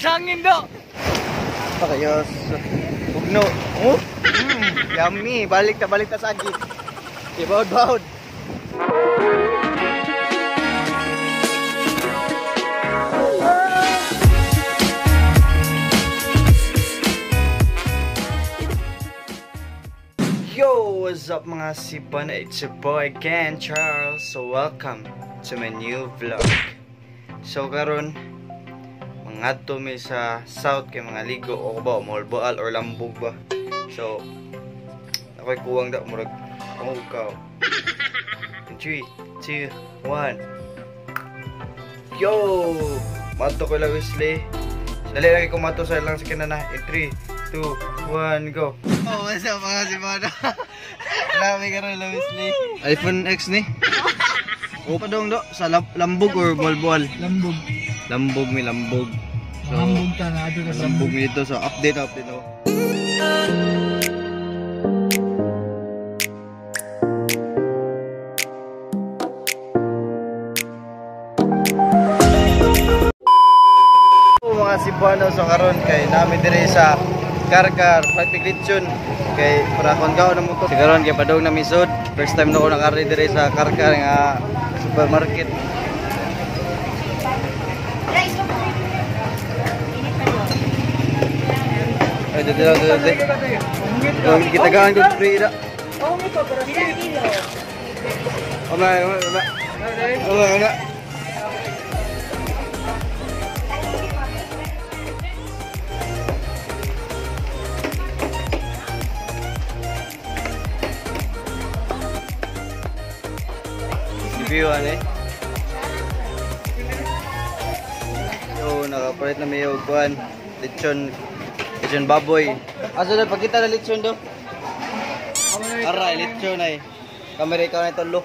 Lakas hangin do. Pakayos. Ugno. Oh. Yummy. Balik ta sa agi. Ibawd bawd. Yo, what's up mga sipon? It's your boy again, Charles. So welcome to my new vlog. So karon mangadto mi sa south kay mga ligo o ba Moalboal or Lambog ba. So ako'y kuwang da murag oh ka. 3 2 1. Yo! Mato ko lang Wesley. Dali lagi ko mato sa lang sa kinana. In 3 2 1 go. Oh, what's up mga sipon? Lami karon lang Wesley. iPhone X ni. O pa dong do sa Lambog or Moalboal? Lambog. Lambog mi lambog. So, lambog ta na adto sa lambog mi dito. So update oh. Oh, mga Cebuano, so karon kay nami diri sa Carcar, Patig Litson kay para kon kaon na mo to. Karon kay padong na misod. First time na ko nakari diri sa Carcar nga supermarket. Ay, dito lang, dito. Kita gaan ko free na. Oma, oma, oma. Oma, oma. Review eh. Yo, nakapalit na may kuan. Lechon. Lechon baboy. Asa na pagkita na lechon do? Aray, lechon ay. Kamera ikaw na ito, lo.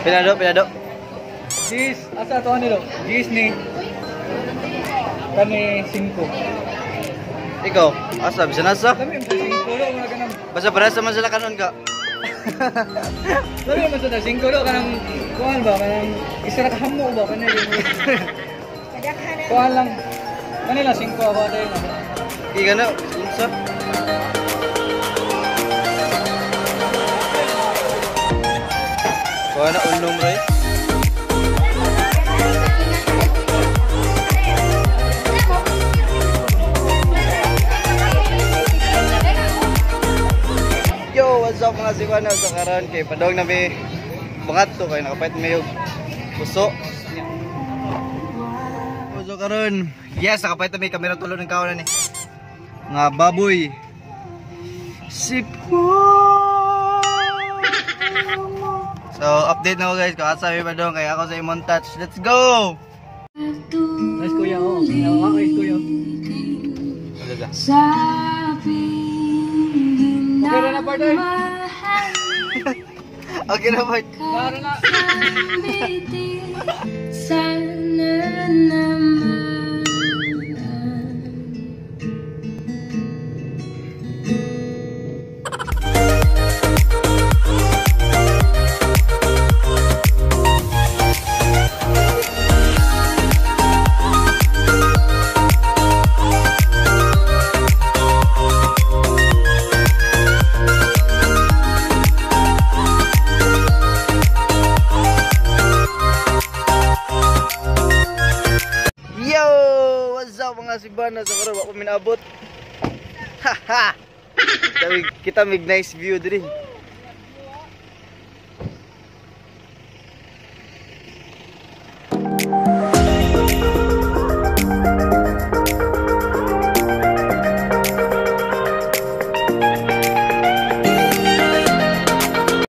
Pinado, pinado. Gis, asa to nilo? Gis ni kani 5. Ikaw, asa bisan asa? Kami 5 do mga kanang. Basta para sa man sila kanon ka. Kami man sa 5 do kanang kuan ba kanang isa ra ka hamo ba kanang. Kuan lang. Kanila 5 ako dai. Di kana unsa? Kuan na unom ray. Yo, what's up mga Cebuano? So karon kay padong na mi mangadto kay nakapait mi og puso. Puso karon. Yes, nakapait mi kamera tulo ng kaon ni. Nga baboy. Sipon. So update na ko guys kung asa mi padong kay ako sa imong touch. Let's go. Nice kuya oh. Nice kuya. Okay na part eh. Okay na part. Para na. Sana naman. Mga Cebuano, sa karon wa ko minabot. Haha. Kita mig nice view diri.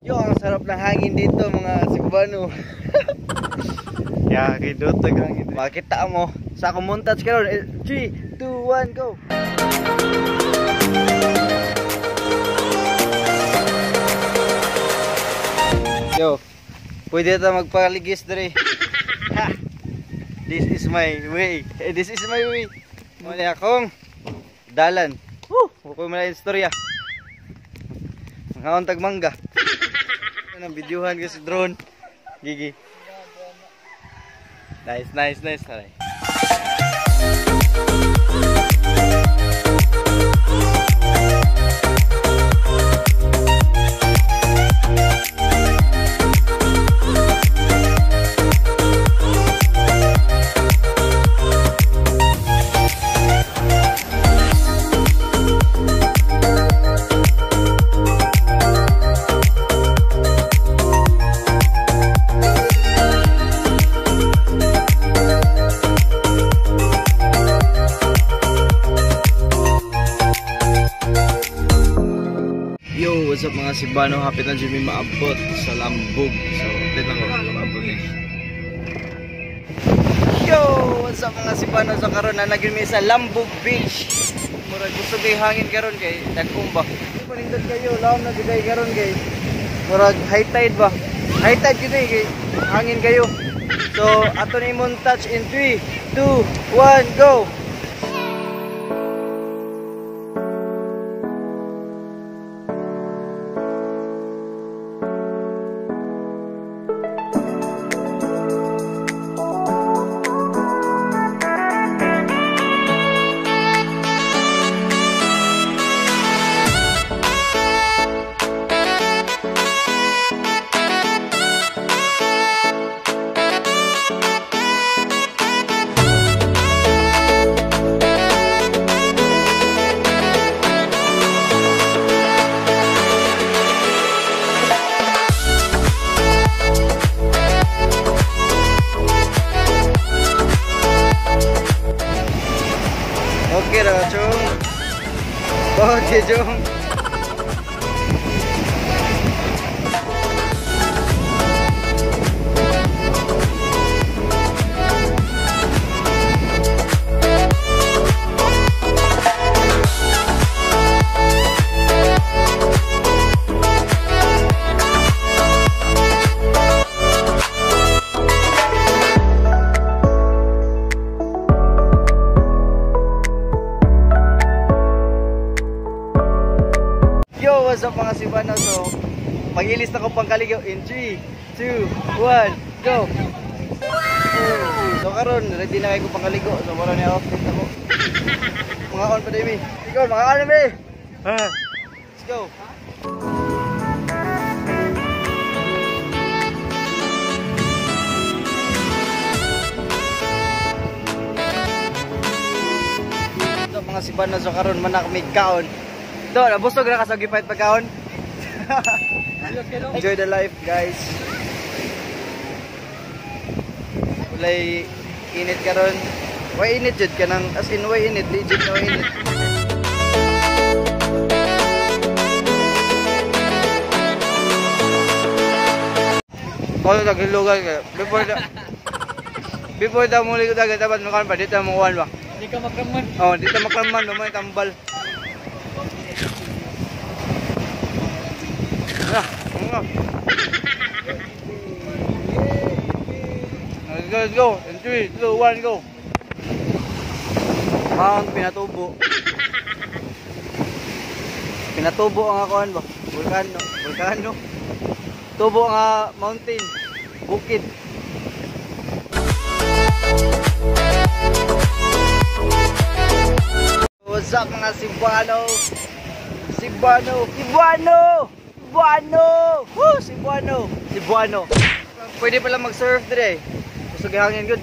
Yo, ang sarap ng hangin dito mga Cebuano. Ya, kidot hangin. Makita mo sa akong montage karon. 3 2 1 go. Yo, pwede ta magpaligis diri. Ha. This is my way. This is my way. Muna akong dalan. Woo, ko man istorya. Mga tag mangga. Anong videohan kasi drone. Gigi. Nice, nice, nice. Aray. Yo, what's up mga Sibano? Happy na Jimmy maabot sa Lambug. So, update lang ko maabot ni. Yo, what's up mga Sibano? So karon na naging mi sa Lambug Beach. Murag gusto kay hangin karon kay nagkumba. Panindot kayo, laom na gid karon kay murag high tide ba? High tide gid kay hangin kayo. So, ato ni imong touch in 3, 2, 1, go. Okay ra, Chong. Okay, Chong. Yo, what's up mga Sibano? So, pag-ilis na ko pangkaligaw in 3, 2, 1, go! So karon ready na kayo ko pangkaligo. So mura ni outfit ako. Mga on pa din mi. Ikaw, mga on mi. Let's go. So mga Sibano, so karon manak may kaon. Do, nabusog na ka sa gipait pagkaon. Enjoy the life, guys. Walay init karon. Way init jud kanang as in way init, legit na way init. Kung taghilugan kayo, before da muli ko dagat dapat makan pa dito mo kuan ba. Di ka makraman. Oh, dito makraman, may tambal. Let's go, let's go. In 3, 2, 1, go. Mount Pinatubo. Pinatubo ang akoan ba? Vulkano, vulkano. Tubo ang mountain, bukid. What's up mga Cebuano? Cebuano, Cebuano! Cebuano! Woo! Cebuano! Cebuano! Pwede pala mag-surf dire. Gusto gihangin good.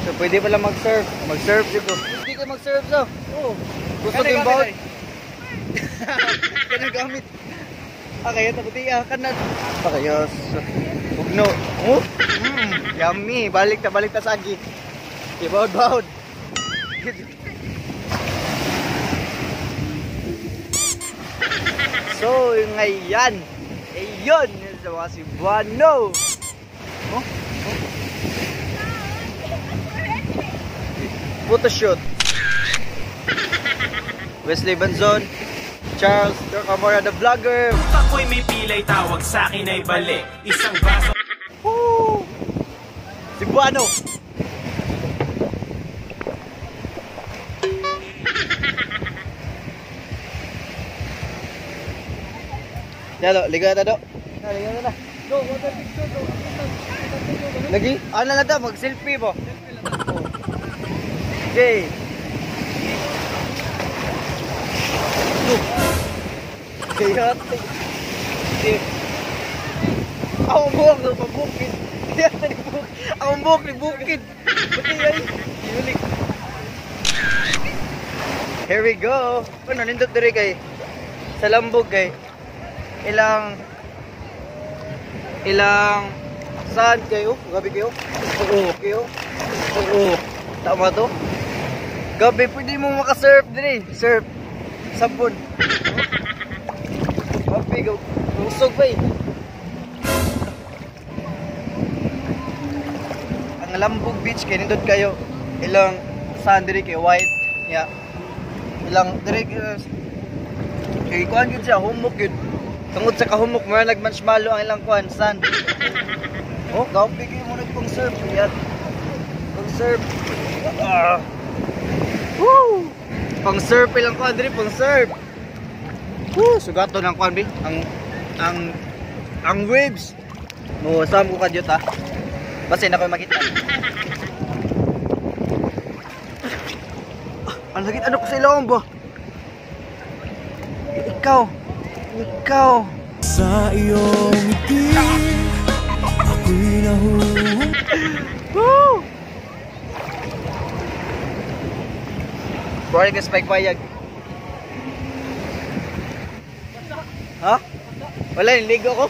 So pwede pala mag-surf. Mag-surf jud ko. Hindi ko mag-surf so. Oo. Gusto ko yung boat. Kana gamit. Ah, kaya tabuti ah kanat. Pakayos. Ugno. Oh. Yummy. Balik ta sa agi. Ibawd bawd. So, ngayon, ayun, sa mga Cebuano. Oh? Oh? Photoshoot. Wesley Banzon, Charles Camora the vlogger. Ako'y may pilay, tawag sa akin ay balik. Isang baso. Woo! Cebuano. Dalo, ligo na ta do. Ligo na ta. Go, water picture go. Lagi? Ano na ta, mag-selfie po. Okay. Kaya ang buhok ng pabukid. Ang buhok ni bukid. Buti ay. Yulik. Here we go. Ano, nindot diri kay sa lambog kay ilang saan kayo? Gabi kayo? Oo, kayo? Oo. Tama to? Gabi, pwede mo makasurf diri. Surf. Sabon. Gabi, usog pa eh. Ang Lambog Beach kay nindot kayo. Ilang saan diri kay white. Yeah. Ilang diri kay kuan gyud siya, humok gyud. Tungod sa kahumok, mura nagmarshmallow ang ilang kuan sand. Oh, gabi kayo muna pang surf. Yan. Pang surf. Ah. Woo! Pang surf ilang kuan diri, pang surf. Woo, sugato ng kuan bi. Ang waves. Mo sam ko kadyot ha. Basta na ko makita. Ah, ang sakit ano ko sa ilong ba? Ikaw. Ikaw. Sa iyong ngiti, ako'y nahuhulog. Woo! Bro, ka spike payag. Ha? Wala, niligo ko.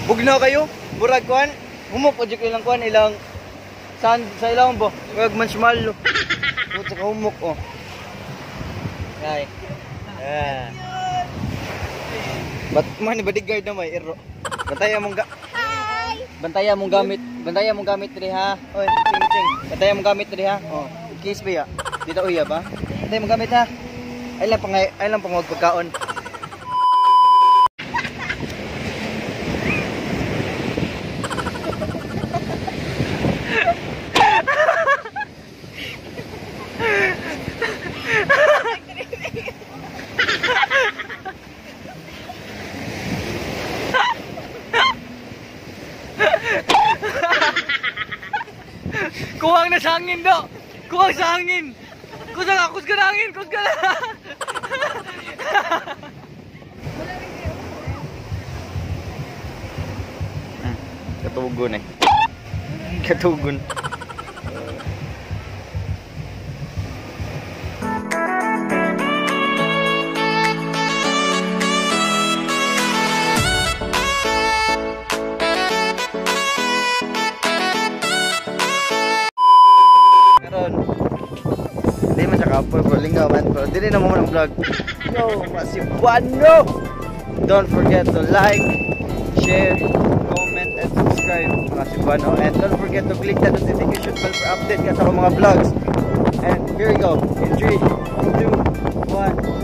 Bugnaw kayo. Murag kuan. Humok pa jud ko ilang kuan ilang sand sa ilang bo. Murag marshmallow. Put sa humok oh. Ay. Ah. Bat man ni bodyguard na may iro. Bantayan mong ga. Bantayan mong gamit. Bantayan mong gamit diri ha. Oy, ching ching. Bantayan mong gamit diri ha. Oh, case ba ya? Dito uya ba? Bantayan mong gamit ha. Ay lang pang ay lang pang pagkaon. Kuwang na sa hangin do. Kuwang sa hangin. Kusang akus ka na hangin, kus ka na. Katugon eh. Katugon. Hindi man siya kapoy bro, lingaw man bro. Dili na mo ng vlog. Yo, Cebuano! Don't forget to like, share, comment, and subscribe mga Cebuano. And don't forget to click that notification bell for update ka sa akong mga vlogs. And here we go. In 3, 2, 1.